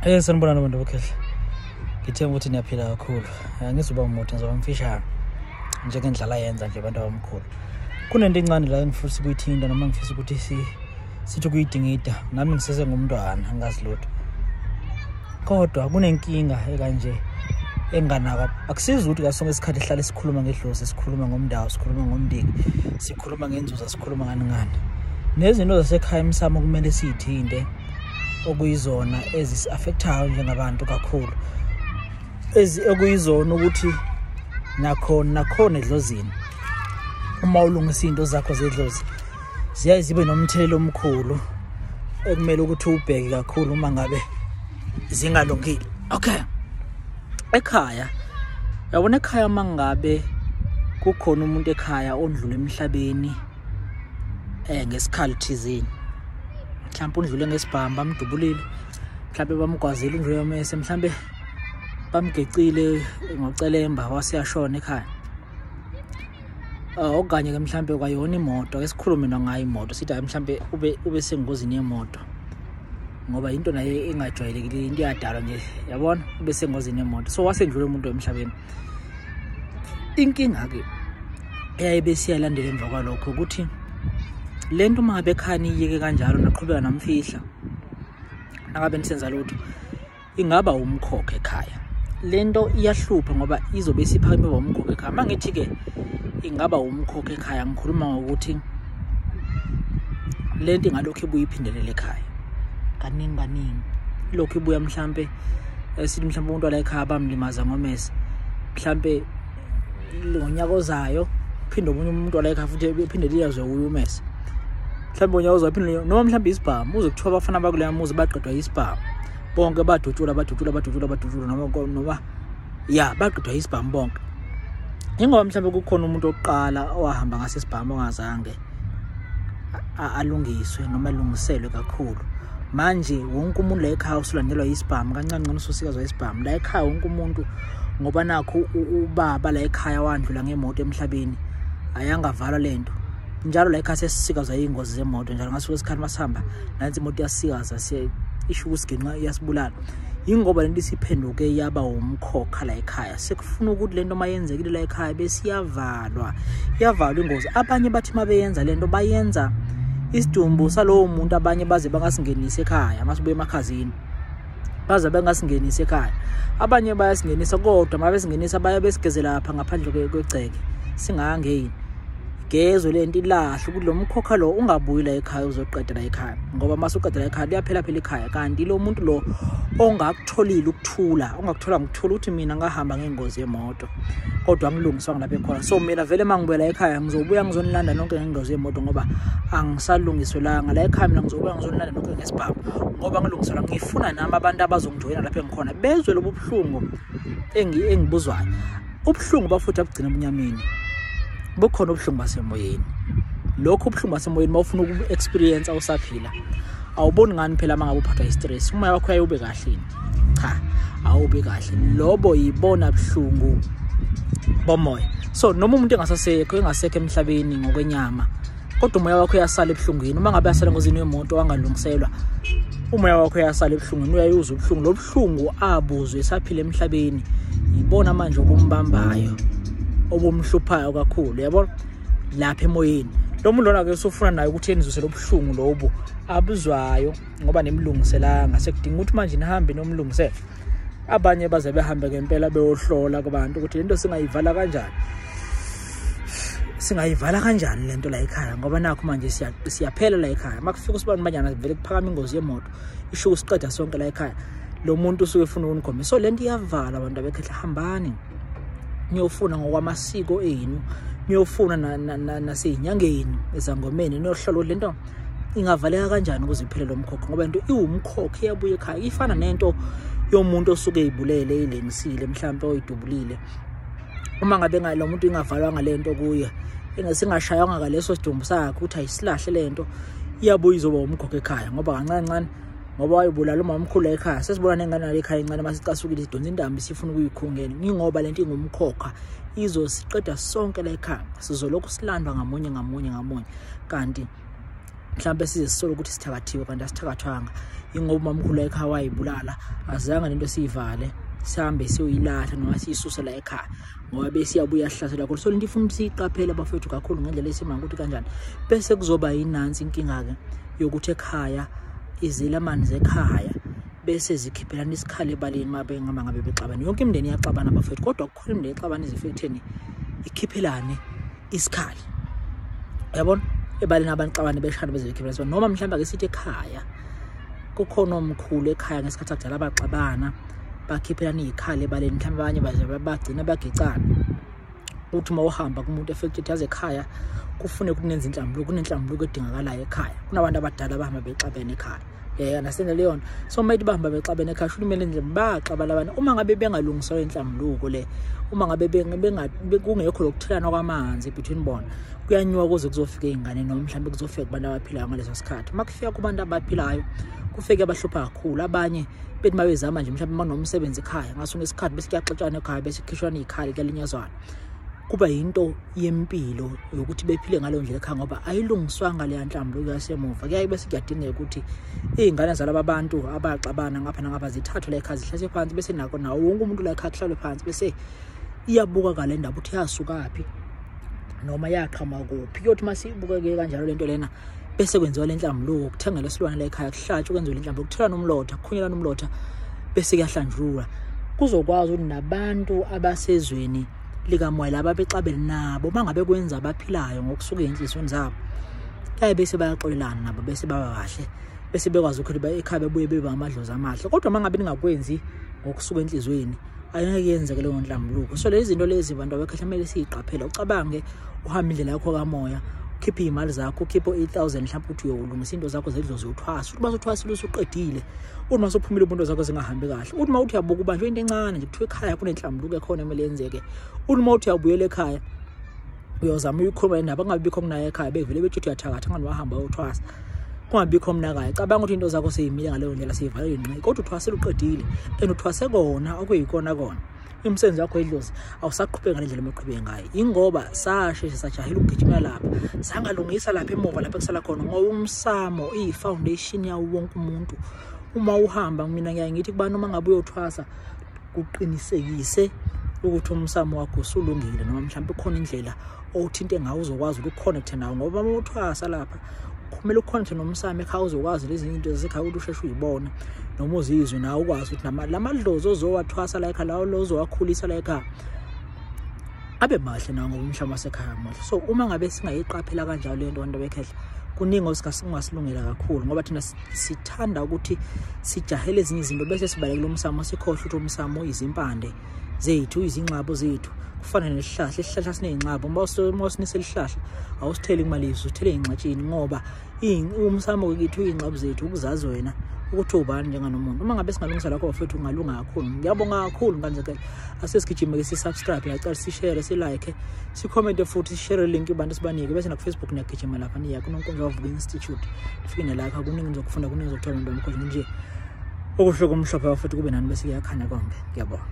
Sanibonani abantu bokhehla. Ngithemba ukuthi niyaphila kakhulu. Angizuba mude, ngizoba mfishane njengendlala yenza nje abantu abamkhulu. Kunento encane la engifisa ukuyithinta noma ngifisa ukuthi sithi ukuyidingida. Nami ngisese ngumntwana, angazi lutho. Kodwa kunenkinga ekanje enganaka. Akusizi ukuthi ngasonke isikhathi sihlale sikhuluma ngedlozi, sikhuluma ngomndawo, sikhuluma ngomndeni, sikhuluma ngenzuzo, sikhuluma ngani ngani. Nezinto zasekhaya emsamo kumele siyithinte, okuyizona ezisi-affectayo njengabantu kakhulu, okuyizona ukuthi nakhona edlozini uma ulungisa izinto zakho zedlozi ziyaye zibe nomthelela omkhulu ekumele ukuthi ubheke kakhulu uma ngabe zingalungile. Okay, ekhaya yabona, ekhaya uma ngabe kukhona umuntu ekhaya ondlula emhlabeni ngesikhathi thizeni, mhlawumbe undlule ngesibhamu bamdubulile, mhlawumbe bamgwazile undlule yomese, mhlawumbe bamgecile ngocelemba waseyashona ekhaya, okanye ke mhlawumbe kwayona imoto, ake sikhulume ngayo imoto, sithi hayi mhlawumbe ube sengozini yemoto, ngoba into naye engajwayelekile, into iyadalwa nje, yabona, ube sengozini yemoto, so wasendlule umuntu emhlabeni. Inkinga ke eyayibe siyalandela emva kwalokho ukuthi lento uma ngabe ekhaya niyiyeke kanjalo naqhubeka namfihla nangabe nisenza lutho, ingaba umkhokha ekhaya. Lento iyahlupha ngoba izobe isiphakeme umkhokha ekhaya. Uma ngithi-ke ingaba umkhokha ekhaya, ngikhuluma ngokuthi lento ingalokhu ibuye iphindelele ekhaya kaningi kaningi, ilokhu ibuya mhlampe sithi mhlampe umuntu wala ekhaya bamlimaza ngomese, mhlampe ngonyaka ozayo phinde omunye umuntu wala ekhaya futhi ephinde liyazwe kuye umese, mhlawumbe ngonyaka ozayo phinde, noma mhlawumbe isibhamu, uze kuthiwa abafana bakuleya muzi baqedwa isibhamu bonke, badutshula badutshula badutshula badutshula, noma ya baqedwa isibhamu bonke. Ingoba mhlawumbe kukhona umuntu oqala owahamba ngasesibhamu ongazange alungiswe noma alungiselwe kakhulu. Manje wonke umuntu la ekhaya usulandelwa isibhamu kancane kancane, ususikazwa isibhamu la ekhaya wonke umuntu, ngoba nakho ubaba la ekhaya wandlula ngemoto emhlabeni, ayangavalwa lento njalo la ekhaya sesisikazwa iy'ngozi zemoto njalo. Ngasuke isikhathi masihamba nansi imoto iyasikaza, isho ukusiginqa iyasibulala. Yingoba lento isiphenduke yaba umkhokha la ekhaya. Sekufuna ukuthi lento mayenzekile la ekhaya bese iyavalwa, iyavalwa ingozi. Abanye bathi uma beyenza lento bayenza isidumbu salowo muntu, abanye baze bangasingenisi ekhaya masibuye emakhazini, baze bengasingenisi ekhaya. Abanye bayasingenisa, kodwa uma besingenisa baye besigeze lapha ngaphandle kwegceke, singangeni gezwe lento ilahle, ukuthi lo mkhokha lo ungabuyi la ekhaya uzoqeda la ekhaya, ngoba mase uqeda la ekhaya liyaphela phela ekhaya. Kanti lo muntu lo ongakutholile ukuthula, ongakuthola ngokuthula ukuthi mina ngahamba ngengozi yemoto kodwa angilungiswanga lapha ekhona, so mina vele mangibuyela ekhaya ngizobuya ngizonilanda nonke ngengozi yemoto ngoba angisalungiswelanga la ekhaya, mina ngizobuya ngizonilanda nonke ngesibhamu ngoba ngilungiselwa. Ngifuna nami abantu abazongijoyina lapha engikhona bezwe lobu buhlungu engibuzwayo. Ubuhlungu bafuthi abugcina ebunyameni, bukhona ubuhlungu basemoyeni. Lokho ubuhlungu basemoyeni mawufuna uku-experience awusaphila, awuboni ngani phela uma ngabe uphathwa i-stress, umoya wakho uyaye ube kahle yini? Cha, awubi kahle. Lobo yibona buhlungu bomoya. So noma umuntu engasasekho, engasekho emhlabeni ngokwenyama, kodwa umoya wakho uyasala ebuhlungwini. Uma ngabe uyasala engozini yemoto wangalungiselwa, umoya wakho uyasala ebuhlungwini, uyayuzwa ubuhlungu. Lo buhlungu abuzwe esaphila emhlabeni yibona manje obumbambayo, obumhluphayo kakhulu, yabona, lapha emoyeni. Lo muntu lona-ke usufuna naye ukuthi enizwise lo buhlungu lobu abuzwayo ngoba nimlungiselanga. Sekudinga ukuthi manje nihambe nomlungisela. Abanye baze behambe ngempela beyohlola kubantu ukuthi lento singayivala kanjani, singayivala kanjani lento la ekhaya, ngoba nakho manje siyaphela la ekhaya. Makufika usibani banyana vele kuphakama ingozi yemoto isho siqeda sonke la ekhaya, lo muntu usuke efuna ukunikhomba. So lento iyavala abantu abekhehla, hambani niyofuna ngokwamasiko enu, niyofuna nasey'nyangeni, ezangomeni, niyohlola ukuthi lento ingavaleka kanjani ukuze iphele lo mkhokha, ngoba into iwumkhokha iyabuya ekhaya. Ifana nento yomuntu osuke eyibulele, eyilengisile, mhlampe oyidubulile. Uma ngabe lo muntu ingavalwanga lento kuye, singashaywanga ngaleso sidumbu sakhe ukuthi ayisilahle lento, iyabuya izoba umkhokha ekhaya, ngoba kancane kancane ngoba wayibulala umamkhulu ekhaya. Sesibona nengane yale ekhaya encane masicasukile idonsa intambo isifuna ukuyikhungena, ingoba lento ingumkhokha izosiqeda sonke la ekhaya. Sizolokhu silandwa ngamunye ngamunye ngamunye, kanti Mhlawumbe size sisole ukuthi sithakathiwe kanti asithakathwanga, ingoba umamkhulu ekhaya wayibulala, azange lento siyivale sihambe siyoyilahla noma siyisuse la ekhaya ngoba bese iyabuya sihlasela kakhulu. So lento ifuna ukuthi siyiqaphele bafethu kakhulu ngendlela esimanga ukuthi kanjani. Bese kuzoba yinansi inkinga-ke yokuthi ekhaya izelamani zekhaya bese zikhiphelana isikhali ebaleni uma bengama ngabe bexabana. Yonke imindeni iyaxabana bafethu, kodwa kukhona imindeni exabana izifo ekutheni ikhiphelane isikhali, uyabona, ebaleni abantu xabane beshana beze bekhiphelana isikhali. Noma mhlawumbe ake sithi ekhaya kukhona omkhulu ekhaya ngesikhathi sakudala baxabana bakhiphelana iy'khali ebaleni, mhlawumbe abanye baze bagcina bagicana. Uthi uma uhamba kumuntu efekthi yaze ekhaya kufune kunenza inhlambuluko, kunenhlambuluko edingakalayo ekhaya, kunabantu abadala abahamba bexabene ekhaya. Understand leyo nto? So uma bahamba bexabene ekhaya, sho kumele nje baxabana abantu. Uma ngabe bengalungiswa inhlambuluko le, uma ngabe kungekho lokuthelana kwamanzi between bona, kuyanyuka kuze kuzofika ey'nganeni noma mhlawumbe kuzofika kubantu abaphilayo ngaleso sikhathi. Uma kufika kubantu abaphilayo kufike abahlupha kakhulu. Abanye bethi uma bezama nje mhlawumbe uma kunomsebenzi ekhaya ngaso ngesikhathi bese kuyaxotshana ekhaya, bese kukhishwana iy'khali, kuyalinyazwana. Kuba yinto yempilo yokuthi bephile ngaleyo ndlela ekhaya ngoba ayilungiswanga leya nhlambuluko yasemuva. Kuyaye bese kuyadingeka ukuthi iy'ngane zalaba bantu abaxabana ngapha nangapha zithathwe la ekhaya zihlaliswe phansi, bese nako nawo wonke umuntu la ekhaya kuhlalwe phansi, bese iyabuka le ndaba ukuthi yasukaphi noma yaqhamuka kuphi. Kuyothi uma sibukeke kanjalo lento lena bese kwenziwa le nhlambuluko, kuthengelwa isilwane la ekhaya, kuhlatshwe kwenziwe le nhlambuluko, kuthelwa nomlotha, kukhunyelwa nomlotha, bese kuyahlanjululwa. Kuzokwazi ukuthi nabantu abasezweni likamoya laba bexabene nabo uma ngabe kwenza abaphilayo ngokusuka ey'nhliziyweni zabo, kuyaye bese bayaxolelana nabo, bese baba kahle, bese bekwazi ukuthi ekhaya bebuye bebe amadlozi amahle. Kodwa uma ngabe ningakwenzi ngokusuka enhliziyweni, angeke yenzeke leyo nhlambuluko. So lezi zinto lezi bantu abekhehla kumele siyiqaphele. Ucabange uhambe indlela yakho kamoya, ukhiphe iy'mali zakho, ukhiphe u-8,000 mhlawumbe uthi uyolungisa into zakho zedlozi, uthwasa. Uthi uma usuthwasile usuqedile, uthi uma usuphumile ubunto zakho zingahambi kahle, uthi uma uthi uyabuka ubanjwe into encane nje kuthiwa ekhaya kunenhlambuluko ekhona emele yenzeke. Uthi uma uthi uyabuyela ekhaya uyozama uyikhuluma le ndaba, kungabikho kunayo ekhaya, bevele bethi uyathakatha ngani wahamba uyothwasa, kungabikho omnakayo. Cabanga ukuthi into zakho seyimile ngaleyo ndlela, seyivalele ngqi, kodwa uthwasile uqedile and uthwase kona okuyikona kona. Umsebenzi wakho idlozi awusaqhubeki ngale ndlela omuqhubeke ngayo, ingoba sasheshe sajahela ukugijimela lapha, sangalungisa lapha emuva lapha ekusala khona, ngoba umsamo iyi-foundation yawo wonke umuntu. Uma uhamba, mina ngiyaye ngithi kubantu uma ngabe uyothwasa kuqinisekise ukuthi umsamo wakho usulungile, noma mhlawumbe kukhona indlela owuthinte ngawo uzokwazi ukuthi uconnecte nawo, ngoba uma uthwasa lapha kumele uconnecte nomsamo ekhaya, uzokwazi lezi zinto zasekhaya ukuthi usheshe uyibone noma uzizwe nawe, ukwazi ukuthi lamadlozi ozowathwasa la ekhaya, lawo ozowakhulisa la ekhaya abe mahle nawo ngoba umhlaba wasekhaya muhle. So uma ngabe singayiqaphela kanjalo le nto, bantu bekhehla, kuningi osingasilungela kakhulu, ngoba thina sithanda ukuthi sijahele ezinye izinto bese sibalekela umsamo, sikhohlwe ukuthi umsamo uyizimpande zethu, izingxabo zethu. Kufana nesihlahla, isihlahla siney'nxabo. Uma usinisela isihlahla awusitheli kumalizo, usithele ey'ngxatsheni, ngoba umsamo kithi uy'nxabo zethu, ukuzazi wena ukuthi ubani njenganomuntu. Uma ngabe singalungisa lakho bafethu kungalunga kakhulu. Ngiyabonga kakhulu nganze. Asesigijime-ke si-subscribe, ngiyacela si-share, si-like, si-commente futhi si-share link abantu sibanike, bese naku-Facebook niyagijima lapha niya kuNonkonzo Wavuka Institute, nifike ne-like. Kuningi nizokufunda, kuningi nizokuthola ntombi nje okuhle kumhlophe bafethu, kube nani bese kuyakhanya konke. Ngiyabonga.